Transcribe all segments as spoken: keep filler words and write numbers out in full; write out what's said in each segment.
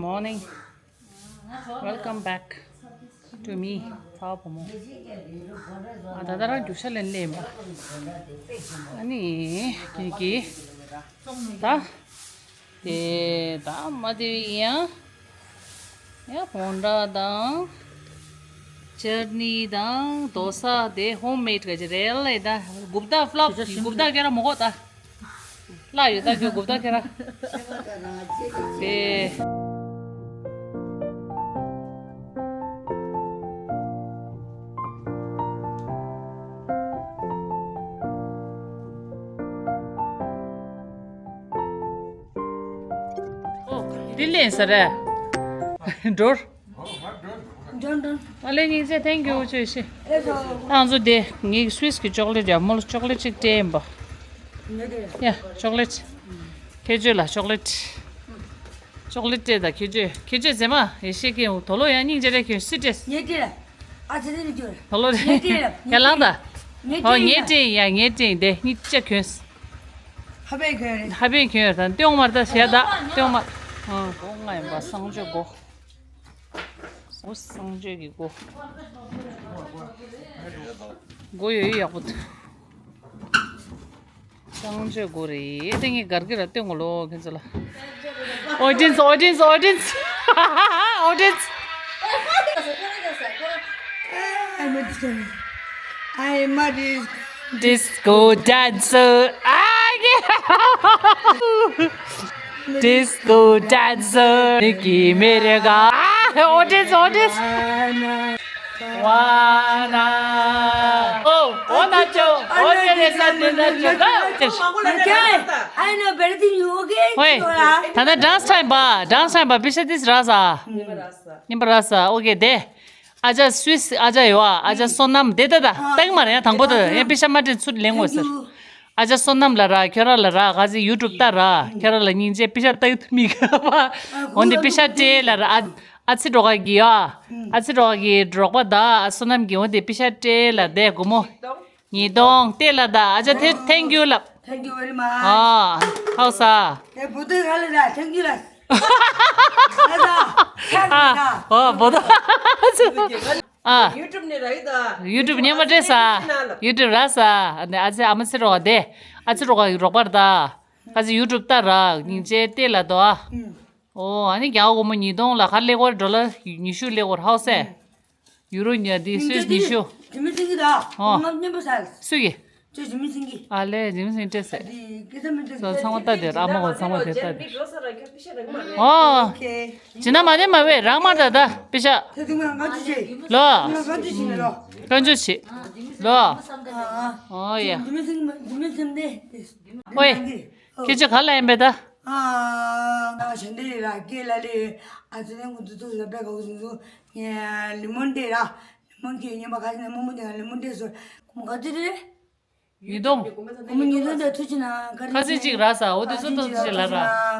Morning. Welcome back to me. ཚ་བ་བུ་མོ། ཨ་ད་ད་རང་རྒྱུག་ཤར་ལེན་ལེན་པ། ཨ་ནི་ཀི་ཀི། ད་དེ་ད་མ་དེ་ཡང་ཡང་བོང་ཁྲ་དང་། ཅར་ནི་དང་། དོ་ས་དེ་ཧོམ་མེད་ག་ཅི་རེད་ལ། ད་གུབ་ད་ཕློབ་གུབ་ད་ཁྱེད་རང་མོ་གོ་ད། ལ་ཡོད་ད་གུབ་ད་ཁྱེད་རང་། དེ། འདི་ལེན་ས་རེད། འགྲོར། འགྲོ་འགྲོ། ཨ་ལེ་སྙིང་རྗེ། thank you ཆོས་ཤི། ཨེ་སོ། ཨང་ཚོ་དེ་ངའི་སུས་ཀྱི་ཅོག་ལེ་ཊི་ཡ་མོ་ལ་ཅོག་ལེ་ཊི་ཅིག་སྤྲད་ཡིན་པ། ངེ་དེ། ཡ་ཅོག་ལེ་ཊི། ཁྱེད་ཚོས་ལ་ཅོག་ལེ་ཊི། ཅོག་ལེ་ཊི་སྤྲད་ད་ཁྱེད་ཚོས། ཁྱེད་ཚོས་མཛེས་མ་ཡེ་ཤེས་ཀྱི་དོ་ལོ་ཡང་སྙིང་རྗེ་རེད་ཁྱོད་སི་སྤྲད། ངེ་དེ། ཨ་ཙི་ཙི་ནི་ཅོ། དོ་ལོ་རེད། ངེ་དེ། ཡ་ལང་ད། ངེ་ཨོ་དེ་ངེ་ཡིན་ད། སྤྲད་ཡ་ངེ་སྤྲད་དེ་གཉིས་ཆ་གྱོན། ཧ་པན་གྱོན་རེད། ཧ་པན་གྱོན་ཡོད་ད། སྟོན་མར་ད་ཞལ་ད་སྟོན་མར། ཨ་སྒོ་ང་ཡིན་པ་གསང་སྤྱོད་སྒོ། སྒོ་གསང་སྤྱོད་ཀྱི་སྒོ། སྒོ་ཡོད་ཡོད་ཡག་པོ་འདུག་གསང་སྤྱོད་སྒོ་རེད་དེ། ངས་སྒར་གྱི་ར་སྟོན་གོ་ལོ་ཁྱེད་ཚོ་ལ། Audience, audience, audience. Audience. I'm a disco. I'm a dis- Disco dancer. ཨ་ཡེ། Disco dancer. ནི་ཀི་མེ་རེ་ག་ཨ། Audience, audience. ཝ་ན། ཨོ་ཨོ་ན་ཅོ། ཨོ་ཅེ་རེ་ས་ཏེ་ན་ཅོ་ག Okay, I know better than you, okay? ཧོས། ད་ནི་dance time པ། dance time པ། པི་ཤ་ཏིས་ར་ས། ཉིན་པ་ར་ས། ཉིན་པ་ར་ས། Okay དེ། ཨ་ཅག་སུས་ཨ་ཅག་ཡོད་ཨ། ཨ་ཅག་བསོད་ནམས་དེ་ད་ད་ཏང་མ་རེད་ཡ། དང་པོ་ད་ཡ་པི་ཤ་མ་དྲན་ཚུར་ལེན་དགོས་ཟེར། ཨ་ཅག་བསོད་ནམས་ལ་ར་ཁྱོད་ར་ལ་ར་ག་ཚི་YouTube ལྟ་ར། ཁྱོད་ར་ལ་སྙིང་རྗེ། པི་ཤ་ལྟ་ཡུ་མི་ག་བ། འོན་ཏེ་པི་ཤ་སྤྲད་ལ་ར། ཨ་ཨ་ཚི་རོགས་ག་གི་ཡ། ཨ་ཚི་རོགས་ག་གི་རོགས་པ་ད་ཨ་བསོད་ནམས་གི་འོན་ཏེ་པི་ཤ་སྤྲད་ལ་དེ་སྒོར་མོ། ཉིས་སྟོང་སྟེར་ལ་ད། ཨ་ཅག་ཐེ- thank you ལབ། Thank you very much. ཨ་ཧའོ་ས། དེ་བུ་དུས་ཧ་ལས་ད། Thank you ལ། ཨ་ཨོ་བོ་ད། ཨ་YouTube ནས་ར་ཡི་ད། YouTube ཉན་པ་འདྲེ་ས། YouTube ར་ས། ཨ་ནི་ཨ་ཙི་ཨ་མ་ཚེ་རོགས་དེ། ཨ་ཙི་རོགས་ག་གི་རོགས་པར་ད། ཨ་ཙི་YouTube ལྟ་ར་སྙིང་རྗེ་སྟེར་ལ་དོ་ཨ། ཨོ་ཨ་ནི་རྒྱ་སྒོར་མོ་ཉིས་སྟོང་ལ་ག་ལེ་གོར་ཌོ་ལར་ཉི་ཤུ་ལེ་གོར་ཧའོ་སེ། ཡུ་རོ་ཉ་དེ་སུད་ཉི་ཤུ། ཇི་མི་སིང་གི་ད། ཨོ། ང་སྙན་པོ་ས། སུ་གི། ཅོ་ཇི་མི་སིང་གི། ཨ་ལེ་ཇི་མི་སིང་སྤྲད་ཟེར། དེ་སྐད་ཆ་མི་འདྲ། སོ་ཚང་མ་ལྟ་དེ་ར་མ་གོ་ཚང་མ་དེ་ལྟ་དེ། ཨོ། ཇི་ན་མ་ནེ་མ་བེ་རང་མ་ད་ད་པི་ཤ། དེ་དུང་ང་ང་ཅི་ཆེ། ལོ། ང་ང་ཅི་ཆེ་ལོ། ཀན་ཅོ་ཆེ། ལོ། ཨོ་ཡ། ཇི་མི་སིང་ཇི་མི་སིང་དེ། ཨོ་ཡ། ཁྱེད་ཅག་ག་ལ་ཡིན་པས་ད། ཨ་ང་ཞལ་འདྲེ་ར་སྐད་ལ་ལེ། ཨ་ཙི་ནས་ངུ་ཏུ་ཏུ་ལ་པད་ག་གུ་སུ་སུ། ལི་མོན་ཏེ་ར། ལི་མོན་གྱི་ཉི་མ་ག་ཅི་ན་མོ་མོ་ཏེ་ལི་མོན་ཏེ་སོ། ཁོ་མོ་ག་ཅི་རེད། ཉིས་སྟོང་། ཁོ་མོ་ཉིས་སྟོང་དེ་ཐུ་ཅི་ན་ག་རིན་ཁ་ཅི་ཅིག་ར་ས། འོ་དེ་སོ་ཏོ་ཅི་ལ་ར།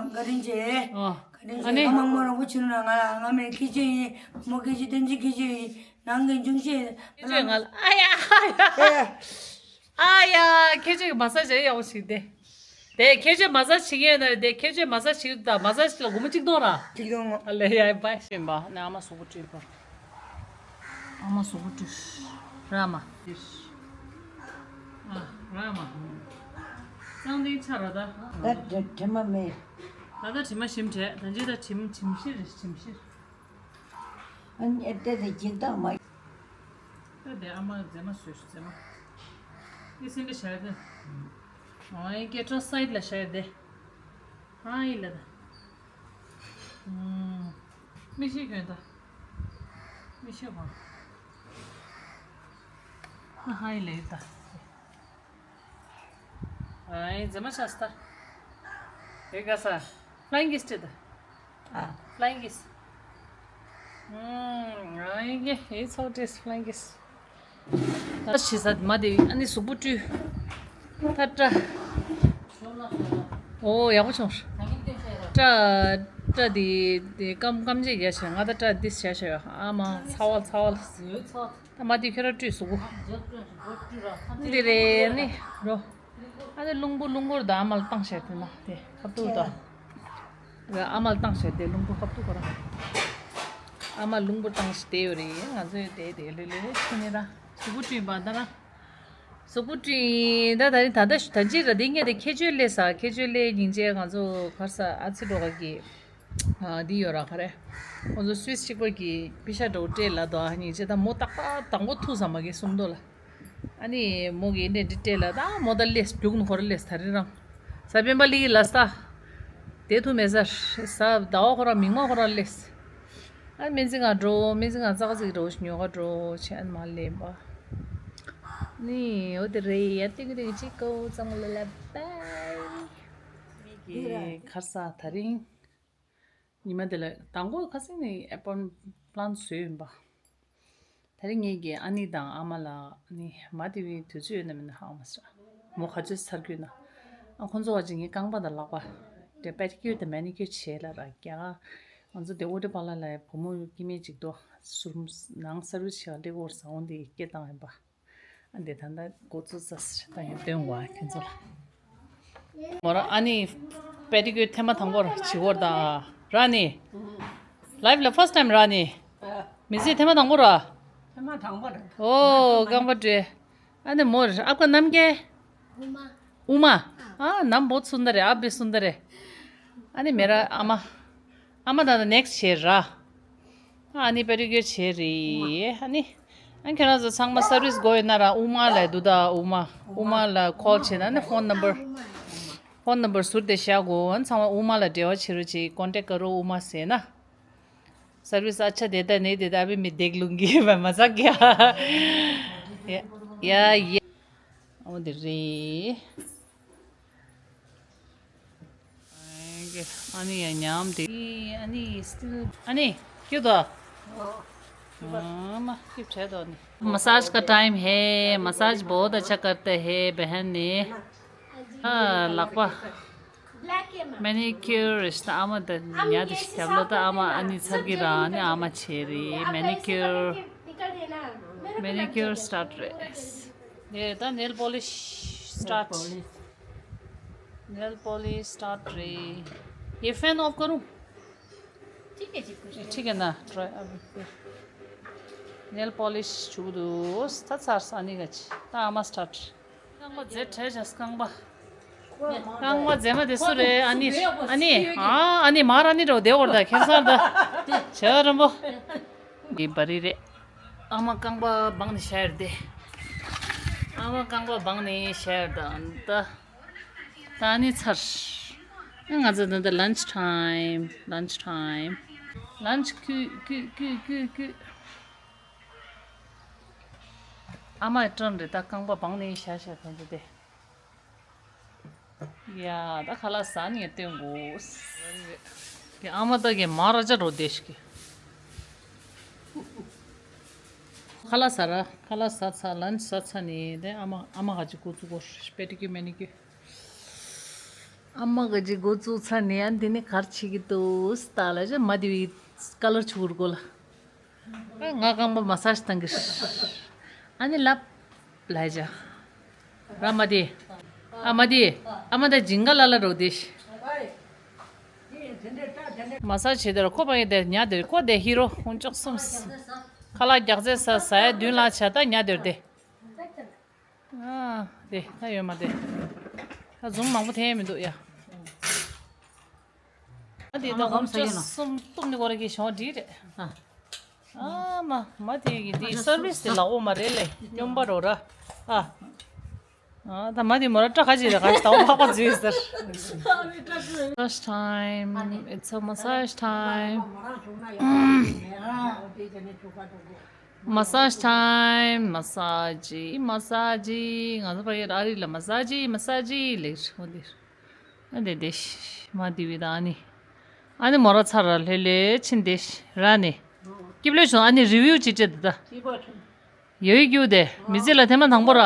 ག་རིན་ཅེ། ཨ་ཨ་ནི། ཨ་མ་མོ་ར་བུ་ཆུ་ན་ང་ང་མེ་ཁི་ཅི་ཡིན། མོ་ཁི་ཅི་ཏན་ཅི་ཁི་ཅི་ཡིན། ནང་གི་འབྱུང་ཤེས། ཁྱེད་ཚོས་ང་ལ་ཨ་ཡ་ཨ་ཡ། ཨ་ཡ། ཁྱེད་ཚོས་མ་ས་ཇ་ཡག་པོ་ཞིག་དེ། དེ་ཁྱེད་ཚོས་མ་ས་བྱེད་མཁན་ན་དེ་ཁྱེད་ཚོས་མ་ས་བྱེད་ད་མ་ས་ཞིག་ལ་སྒོར་མོ་གཅིག་སྟོང་ར། གཅིག་སྟོང་། ཨ་ལེ་ཡ་བའི་ཤེས་པ་ནི་ཨ་མ་གཟུགས་པོ་བཀྲུས་པ། ཨ་མ་གཟུགས་པོ་བཀྲུས། ར་མ། ཨ་ར་མ། གཙང་ཏིང་ཆ་ར་ད། ད་དྲི་དྲི་མ་མེད། ད་ད་དྲི་མ་ཞིམ་བྲལ། ད་ཅི་ད་དྲི་མ་དྲིམ་ཤིར་དྲིམ་ཤིར། ཨ་ནི་ཨེ་ཏེ་དེ་སྦྱིན་བདག་མ། ད་དེ་ཨ་མ་མཛེས་མ་བཟོས་ཤིག་མཛེས་མ། ཨི་སེང་གེ་ཞར་དེ། ཨོ་ཨེ་སྐད་གྲགས་སའིད་ལ་ཞར་དེ། ཨ་ཨི་ལ་ད། ཨུམ། མིག་ཤེལ་གྱོན་ད། མིག་ཤེལ་གོན། ཨ་ཧ་ཨི་ལ་ད། ཨའི་མཛེས་མ་ཆགས་སོང་ད། ཨེ་ག་ས། Flying kiss སྤྲད་ད། ཨ། Flying kiss། ཨུམ། ཨའི་གེ་ཨེ་ཚོགས་སྤྲད་flying kiss། ད་ཞེ་ས་མ་དེ་ཨ་ནི་གཟུགས་པོ་བཀྲུས། ད་སྐྲ། ཨོ་ཡག་པོ་བྱུང་། སྐྲ་སྐྲ་དེ་དེ་སྐམ་སྐམ་བྱས་རྒྱ་ཆེ། ང་ད་སྐྲ་འདི་བྱས་བྱས་ཡོད་ཨ་མ་ཚ་བ་ཚ་བ་ལ། ད་མ་དེ་ཁྱོད་རང་བཀྲུས་གཟུགས་པོ། འདི་རེད་ནི་རོ། ཨ་ནི་རླུང་བུ་རླུང་སྐོར་དང་ཨ་མ་ལ་བཏང་བྱས་དེ་ན་དེ་ཁ་ཐུག་དང་། ཨ་མ་ལ་བཏང་ཞོར་དེ་རླུང་བུ་ཧབ་ཏུ་ཁོ་རང་། ཨ་མ་རླུང་བུ་བཏང་ཞིག་དེ་ཡོད་རེད། ང་ཚོ་ཡོད་དེ་དེ་ལོས་ལོས་ཁྱོད་ནི་ར་གཟུགས་པོ་བཀྲུས་པ་ད་ར། གཟུགས་པོ་བཀྲུས་ད་ད་རིང་ད་ལྟ་ད་ཅི་ར་དེ་ངས་དེ་ཁྱེད་ཆོས་ལས་ས་ཁྱེད་ཆོས་ལས་སྙིང་རྗེ། ང་ཚོ་གར་ས་ཨ་ཚི་འགྲོ་ག་གི་འདི་ཡོད་ར་ག་རེ། ཁོང་ཚོ་སུད་སི་གཅིག་པ་གི་པི་ཤ་འགྲོ་སྤྲད་ལ་དོ་ཨ་སྙིང་རྗེ། ད་མོ་ཏག་ཏག་དང་པོ་ཐུག་ས་མ་གི་གསུང་དོ་ལ། ཨ་ནི་མོ་གིས་འདྲེ་འདྲེ་སྤྲད་ལ་ད་མོ་ད་ལས་རྒྱུག་ནི་ཧོར་ལས་ད་རི་རང་། ས་པན་པ་ལི་གི་ལ་ས། དེ་ཐུ་མེ་ས་ས་ཟླ་བ་ཁོ་རང་མིག་མ་ཁོ་རང་ལས། ཨ་སྨན་རྩིས་ཁང་འགྲོ། སྨན་རྩིས་ཁང་ཙག་ཙིག་འགྲོ་ཉོ་ག་འགྲོ་བྱས་ཨ་ནི་མ་ལས་པ། ནི་འོ་དེ་རེད་ཡ། ཏིག་ཏིག་ཅིག་གོ་ཙམ་ལ་ལ་བའི། མི་གི་ཁར་ས་ད་རིང་། ཉི་མ་དེ་ལ་དང་པོ་ཁ་སང་ནས་ཨེ་པོན་པི་ལན་བཟོས་ཡིན་པ། དེ་རིང་ངེད་ཀྱིས་ཨ་ནེ་དང་ཨ་མ་ལ་ཨ་ནི་མ་དེ་བའི་དུས་ཚོད་ཡོད་ན་མེད་ན་ཧ་གོ་མ་སོང་། མོ་ག་ཚོད་ཚར་དགོས་ན། ཨ་ཁོང་ཚོ་བ་ཅིག་ངའི་རྐང་པ་དང་ལག་པ་དེ་པེ་ཌི་ཀིའུར་དང་མེ་ནི་ཀིའུར་བྱས་ལ་ར་རྒྱག་ང་ཚོ་དེ་ཨོ་ཌི་པ་ལ་ལ་བུ་མོ་སྐྱེ་དམན་ཅིག་འདུག་ཟུར་ནང་སར་བི་སི་བྱས་པ་ལེགས་འོར་ཟ་འོང་དེ་སྐད་བཏང་ཡིན་པ། ཨ་འདི་ད་ལྟ་འགོ་བཙུགས་ས་ཟེར་ད་ཡང་སྟོན་དགོས་ཨ་ཁྱེད་ཚོ་ལ། མོ་རང་ཨ་ནི་པེ་ཌི་ཀིའུར་ཐེངས་མ་དང་པོ་ར་བྱེད་ཀྱི་ཡོད་རེད་ད། ར་ནི། ལའིབ་ལ་ཕར་སི་ཊི་ཊའིམ་ར་ནི། མི་ཚེ་ཐེངས་མ་དང་པོ་ར། ཐེངས་མ་དང་པོ་རེད། ཨོ་རྐང་པ་བཀྲུས། ཨ་ནི་མོ་ར་ཨ་ཁུ་ནམ་རྒྱལ། ཨུ་མ། ཨ་ནམ་བོ་སུན་དར་རེད། ཨ་བི་སུན་དར་རེད། ཨ་ནི་མེ་ར་ཨ་མ། ཨ་མ་ད་ནེག་སི་ཊི་བྱེད་ར། ཨ་ནི་པེ་ཌི་ཀིའུར་བྱེད་རེད། ཨ་ནི། ཨ་ཁྱེད་རང་ཚོ་ཚང་མ་སར་བི་སི་དགོས་ཡོད་ན་ར་ཨུ་མ་ལ་འདུག་ད། ཨུ་མ། ཨུ་མ་ལ་ཁོལ་བྱེད་ན་ནི་ཕོན་ནམ་བར། ཕོན་ནམ་བར་ཟུར་དེ་བཞག་གོ་ཨ་ཚང་མ་ཨུ་མ་ལ་འབྲེལ་བ་བྱེད་རོགས་བྱེད། ཀོན་ཊེག་ཀ་རོ་ཨུ་མ་ཟེར་ན། སར་བི་སི་ཨ་ཆ་དེ་ད་ནི་དེ་ད་བི་མི་དེག་ལུང་གི་བ་མ་ཟག་གི་ཡ། ཡ་ཡ། ཨོ་དེ་རེད། ཨ་ནི་ཡ་ཉམས་དེ། ཨ་ནི་སི་ཊིལ་ཨ་ནི་ཁྱོད་དོ། ཨ་མ་ཁྱོད་བྲལ་དོ་ནི། मसाज का टाइम है। मसाज बहुत अच्छा करते हैं बहन ने। ཨ་ལག་པ། མེ་ནི་ཀིའུར་རེད་ཤག་ཨ་མ་ད་ཉལ་དེ་ཞིག་རྒྱབ་ལ་ད་ཨ་མ་ཨ་ནི་ཚར་གི་ར་ཨ་ནི་ཨ་མ་བྱེད་རེད། མེ་ནི་ཀིའུར། མེ་ནི་ཀིའུར་སི་ཊར་ཊི་རེད། ཡེ་ད་ནེལ་པོ་ལིཤ་སི་ཊར་ཊི། nail polish start रे। ये फैन ऑफ करूं? ठीक है जी, कुछ नहीं। ठीक है ना, ट्राई अभी फिर। नेल पॉलिश छू दो, था सार सानी गच। ता आमा स्टार्ट। རྐང་པ་རྫས་བྲལ་བྱས་རྐང་པ། རྐང་པ་རྫས་མ་དེ་སུ་རེད། ཨ་ནི། ཨ་ནི། ཨ་ཨ་ནི་མར་ཨ་ནི་འགྲོ་བདེ་བར་ད་ཁེར་སང་ད། བྱ་རམ་པོ། འདི་བ་རི་རེད། ཨ་མ་རྐང་པ་སྦང་ནས་བཞག་ཡོད་དེ། ཨ་མ་རྐང་པ་སྦང་ནས་བཞག་ཡོད་ད་ད། ད་ནི་ཚར། ང་ཚོ་ད་ལྟ་lunch time, lunch time. lunch ཁུ་ཁུ་ཁུ་ཁུ་ཁུ། ཨ་མ་ཀྲོན་རེད་ད། རྐང་པ་སྦང་ནས་བཞག་བཞག་གང་འདུག་དེ། ཡ་ད་ཁ་ལག་ཟ་ནས་སྟོན་དགོས། ཡ་ཨ་མ་ད་གི་མ་ར་ཅ་རོ་དེ་ཞིག་ཁ་ལག་ཟ་ར། ཁ་ལག་ཟ་ཚ། lunch ཟ་ཚ་ནས་དེ་ཨ་མ་ཨ་མ་ག་ཅིག་འགོ་བཙུགས་གོ་པེ་ཌི་ཀིའུར་མེ་ནི་ཀིའུར། ཨ་མ་ག་ཅིག་འགོ་བཙུགས་ཚ་ནས་ཨ་འདི་ནི་གར་བྱེད་ཀྱི་འདུག་ད་ལ་ཅ་མ་དེ་བི་ཀ་ལར་ཆུ་བུར་གོ་ལ། ང་རྐང་པ་མ་སཱཇ་བཏང་གི། ཨ་ནི་ལབ། ལ་ཡ་ཅ། ར་མ་དེ། ཨ་མ་དེ། ཨ་མ་ད་ཇིང་ག་ལ་ལ་རོ་དེ། མ་སཱཇ་བྱེད་དེ་ར་ཁོ་པ་ཡི་དེ་ཉ་དེ་ཁོ་དེ་ཧི་རོ་ཁོང་ཅོག་གསུམ། ཁ་ལག་རྒྱག་རྩེ་ས་ཟ་ཡ་མདུན་ལ་ཆ་ད་ཉ་དེར་དེ། ཨ་དེ་ད་ཡོད་མ་དེ། ད་ཛུམ་མང་པོ་འཐེན་མི་འདུག་ཡ། ཨ་དེ་ད་ཨོམ་ཅོ་གསུམ་གཏུབ་ནི་གོ་ར་གི་ཞོ་འདི་རེད། ཨ་མ་མ་དེ་གི་དེ་སར་བིས་དེ་ལག་འོ་མ་རེད་ལེ། སྨྱོན་པ་རོ་ར། ཨ། ཨ་ད་མ་དེ་མོ་ར་སྐྲ་ཁ་ཅིག་རེད་ག་ཟླ་བ་འཕགས་པ་འཛུལ་ཟེར། Massage time. It's a massage time. Massage time. Massage. Massage. ང་ཚོ་ཕ་གིར་ཨ་རི་ལ་massage massage ལེགས་འོ་དེ། ཨ་དེ་དེ་ཤི་མ་དེ་བི་ད་ཨ་ནི། ཨ་ནི་མོ་ར་ཚ་ར་ལྷེ་ལྷེ་ཕྱིན་དེ་ཤི་ར་ནི། སྐྱིབ་ལོས་བྱུང་ཨ་ནི་རི་བིའུ་ཅིག་སྤྲད་དེ་ད། ཡོད་ཡོད་ཀྱུ་དེ་མི་ཚེ་ལ་ཐེངས་མ་དང་པོ་ར།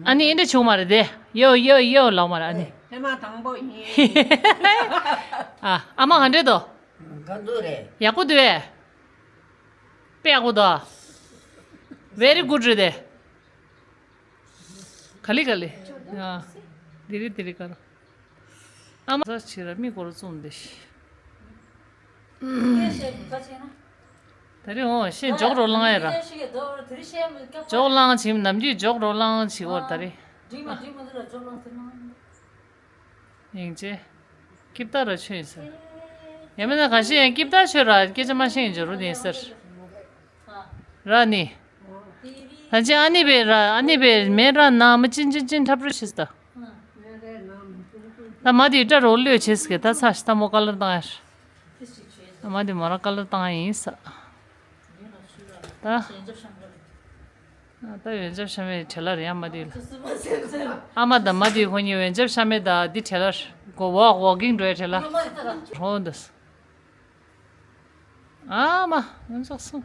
ཨ་ནི་ཨེ་འདྲ་བྱུང་མ་རེད་དེ། ཡོ་ཡོ་ཡོ་ལོག་མ་རེད་ཨ་ནི། ཐེངས་མ་དང་པོ་ཡིན། ཨ་ཨ་མ་ག་འདྲས་དོ། ག་འདུག་རེད། ཡག་པོ་འདུག་ཨེ། དཔེ་ཡག་པོ་འདུག Very good རེད་དེ། ག་ལི་ག་ལི། ཨ། དི་རི་དི་རི་ཀ་རོ། ཨ་མ་ཟ་ཆི་ར་མི་སྐོར་བཙུམ་དེ་ཤི། ད་རེ་འོ་ཤེས་འཇོག་རོ་ལང་ཡ་ར། འཇོག་ལང་ཆིམ་ནམ་རྒྱུད་འཇོག་རོ་ལང་ཆི་བོར་ད་རེ། ཡིན་ཅེ། ཀིབ་ཏ་ར་ཆོས་ཡིན་ཟེར། ཡང་མིན་ན་ག་ཤེས་ཡང་ཀིབ་ཏ་ཆོས་ར་སྐད་ཆ་མ་ཤེས་ཡིན་འཇོག་རོ་ནས་ཟེར། ར་ནི། ད་ཅི་ཨ་ནི་བེ་ར་ཨ་ནི་བེ་མེ་ར་ན་མ་ཅིན་ཅིན་ཅིན་ཁྲབ་རུ་ཤིས་ད། ད་མ་དེ་སྐྲ་རོ་ལོས་བྱེད་སྐད་ད་ཚ་ཤི་ད་མོ་ཀ་ལར་བཏང་ཡར། ད་མ་དེ་མོ་ར་ཀ་ལར་བཏང་ཡིན་ས། ད། ད་ཡོན་ཆབ་ཤ་མེད་བྲེལ་ལ་རེད་ཡ་མ་དེ་ལ། ཨ་མ་དང་མ་དེ་ཁོ་གཉིས་ཡོན་ཆབ་ཤ་མེད་ད་འདི་བྲེལ་ལ་གོ་ཝོག་ཝོག་གིང་འགྲོ་ཡ་བྲེལ་ལ། ཧོ་འདུས། ཨ་མ་ཡོན་ཆབ་སོང་།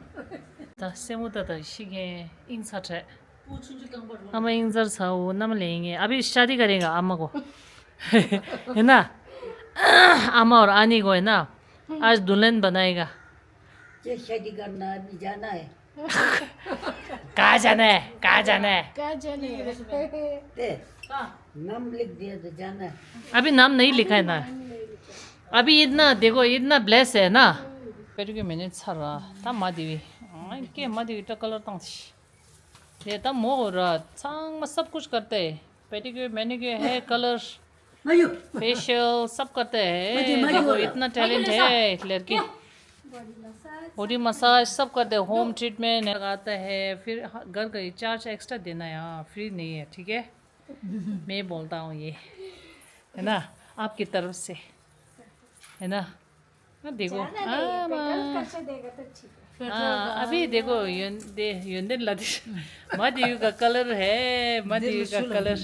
ད་སེ་མོ་ད་ད་ཤི་གེ་ཨིང་ཚ་བྲེ། ཨ་མ་ཨིང་ཚར་ཚ་འུ་ན་མ་ལེ་ཡིན་ངེ་ཨ་བི་ཤ་དི་ག་རེ་ག་ཨ་མ་གོ། ཡིན་ན། ཨ་མ་འོར་ཨ་ནི་གོ་ཡིན་ན། ཨ་དུ་ལེན་བ་ན་ཡི་ག། ये शादी करना आदमी जाना है। कहाँ जाना है? कहाँ जाना है? क्या जाने? दे। नाम लिख दिया तो जाना है। अभी नाम नहीं लिखा है ना। अभी इतना देखो, इतना ब्लेस है ना। पेटी के मैंने छरा था माधवी। के माधवी तो कलर तंग थी। ये तब मोर छांग में सब कुछ करते हैं। Pedicure, manicure, hair colour, facial, सब करते हैं। देखो, इतना टैलेंट है लड़की। बॉडी मसाज सब करते हैं, होम ट्रीटमेंट लगाता है, फिर घर का चार्ज एक्स्ट्रा देना है, हाँ, फ्री नहीं है, ठीक है? मैं बोलता हूँ ये, है ना, आपकी तरफ से, है ना? हाँ, देखो। जाना नहीं, हाँ, बेकार माँ। खर्चा देगा तो ठीक है। हाँ, अभी देखो, योन-, दे, योंदेन ला दे। माँ देवी का कलर है, माँ देवी का कलर।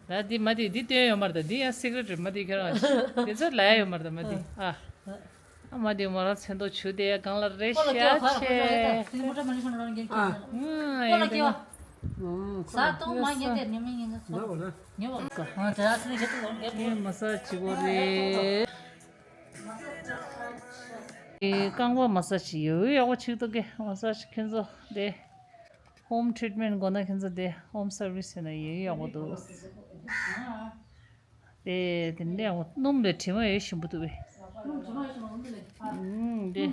दादी, माँ देवी, दी तो यो मर दादी, या सिगरेट माँ देवी करा। ये सब लाया यो मर दा, माँ देवी। हाँ। माँ देवी मरा छेंदो छु दे, या गांला रे बोलो, क्या शाचे। हर कोई है, तीन मोटा मनी सुन रहा है, क्या? हाँ। हाँ, बोलो, ये क्या? देखो। सा तो माँ ये दे, नहीं, नहीं, नहीं, ना बोला। नहीं बोला। हाँ, जरा से नहीं, ये तो बोल, ये ये बोल। मसाज ची बोल रही। ཨེ། རྐང་པ་མ་སཱ་ཇི་ཡོད་ཡག་པོ་ཅིག་འདུག་གས། མ་སཱ་ཇི་ཁྱེད་ཚོ་དེ་ཧོམ་ཊི་རི་ཊི་མེན་ཊི་དགོས་ན་ཁྱེད་ཚོ་དེ་ཧོམ་སར་བི་སི་ཡིན་ན་ཡོད་ཡག་པོ་འདུག་དེ་དེ་འདྲ་ཡག་པོ་སྣུམ་ལས་དྲི་མ་ཡོད་བཞིན་པོ་འདུག་གས། ཨུམ་དེ།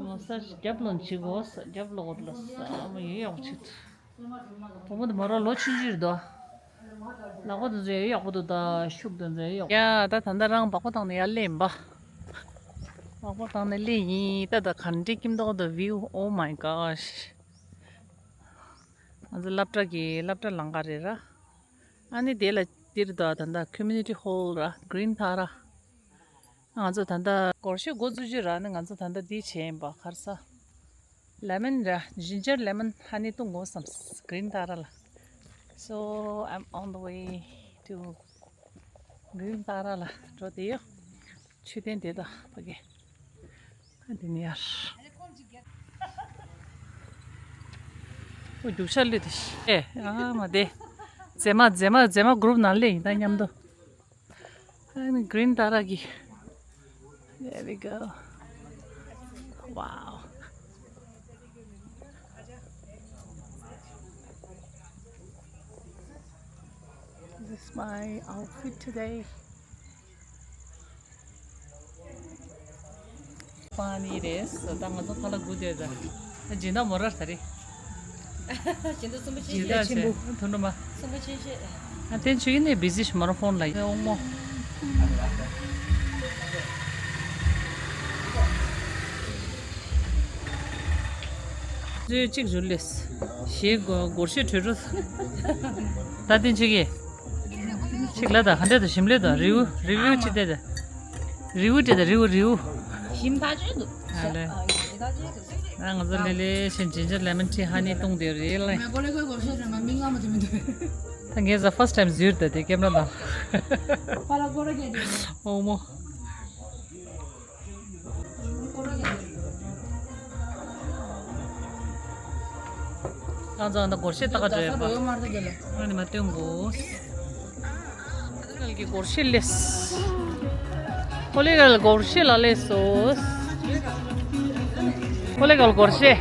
མ་སཱ་ཇི་རྒྱབ་ལོགས་ཅིག་དགོས་ས་རྒྱབ་ལོགས་ལ་ས་མ་ཡོད་ཡག་པོ་ཅིག་འདུག་བུ་མོ་དེ་མོ་རང་ལོ་ཆུང་ཆུང་རེད་དོ། ལག་པ་དེ་ཚོ་ཡག་པོ་འདུག་ད་ཤུགས་དེ་ཚོ་ཡག་ཡ་ད་ད་ལྟ་རང་བག་པ་བཏང་ནས་ཡར་སླེབས་ཡིན་པ། བག་པ་བཏང་ནས་སླེབས་ཡིན་ད། ད་ག་འདྲའི་སྐྱིད་མདོག་ད་བིའུ། Oh my gosh. ང་ཚོ་སློབ་གྲྭ་གི་སློབ་གྲྭ་ལམ་ཁ་རེད་ར། ཨ་ནི་དེ་ལ་འདིར་ད་ད་ད་ཁོ་མུ་ནི་ཊི་ཧོལ་ར། གྷི་རིན་ཐ་ར། ང་ཚོ་ད་ལྟ་སྒོར་གཞས་འགོ་འཛུགས་རྒྱུ་ར་ནི་ང་ཚོ་ད་ལྟ་འདི་བྱས་ཡིན་པ། ག་རེ་ཟ། ལེ་མོན་ར། ཇིན་ཇར་ལེ་མོན་ཧ་ནི་བཏུང་དགོས་བསམ། གྷི་རིན་ཐ་ར་ལ། So I'm on the way to གྷི་རིན་ཐ་ར་ལ་འགྲོ་བསྡད་ཡོད། མཆོད་རྟེན་དེ་དང་ཕ་གི། ཨ་འདི་ནི་ཡར། ཨོ་རྒྱུག་ཤར་ལུས་དེ་ཤི། ཨེ་ཨ་མ་དེ། མཛེས་མ་མཛེས་མ་མཛེས་མ་གུ་རུབ་ནང་སླེབས་ཡིན་ད་མཉམ་དུ། ཨ་ནི་གྷི་རིན་ཐ་ར་གི། There we go. Wow. This is my outfit today. པ་ནི་རེད། ད་ང་ཚོ་ཁ་ལག་དགུ་དེ་ད། སྦྱིན་བདག་མོ་ར་ད་རེད། སྦྱིན་བདག་གསུམ་པོ་ཆེ། སྦྱིན་བདག་ཆེན་པོ། དོ་ནུ་མ། གསུམ་པོ་ཆེ་ཆེ། ཨ་དེ་ཆུ་ཡིན་ནས་བི་ཟི་ཞིག་མ་ར་ཕོན་ལ་ཡིན་འོང་མོ། ཚོས་གཅིག་བཞུར་ལེས། ཞེས་སྒོར་གཞས་གྲོས་རུ། ད་དེ་ཆུ་གི། ཆིག་ལ་དང་ཧ་འདྲ་དང་ཞིམ་ལེ་དང་རིའུ་རིའུ་ཅི་དེ་དང་། རིའུ་ཅི་དང་རིའུ་རིའུ། ཞིམ་ཐག་ཆོད་འདུག་ཨ་ལེ། ཞིམ་ཐག་ཆོད་འདུག་ང་ཚོ་ལེ་ལེ་ཞིམ་ཇིན་ཇར་ལེ་མོན་ཊི་ཧ་ནི་བཏུང་དེ་རེད་ལེ། ད་ངས་ཟ་first time ཟུར་དེ་དེ་ཀེམ་ར་དང་། ཨོ་མོ། ང་ཚོ་ཨ་ནི་སྒོར་གཞས་ལྟ་ག་འགྲོ་ཡ་པ། ཨ་ནི་མ་སྟོན་གོ། ཁོ་ལེ་གལ་གྱི་སྒོར་གཞས་ལས། ཁོ་ལེ་གལ་སྒོར་གཞས་ལ་ལས་སོ། ཁོ་ལེ་གལ་སྒོར་གཞས།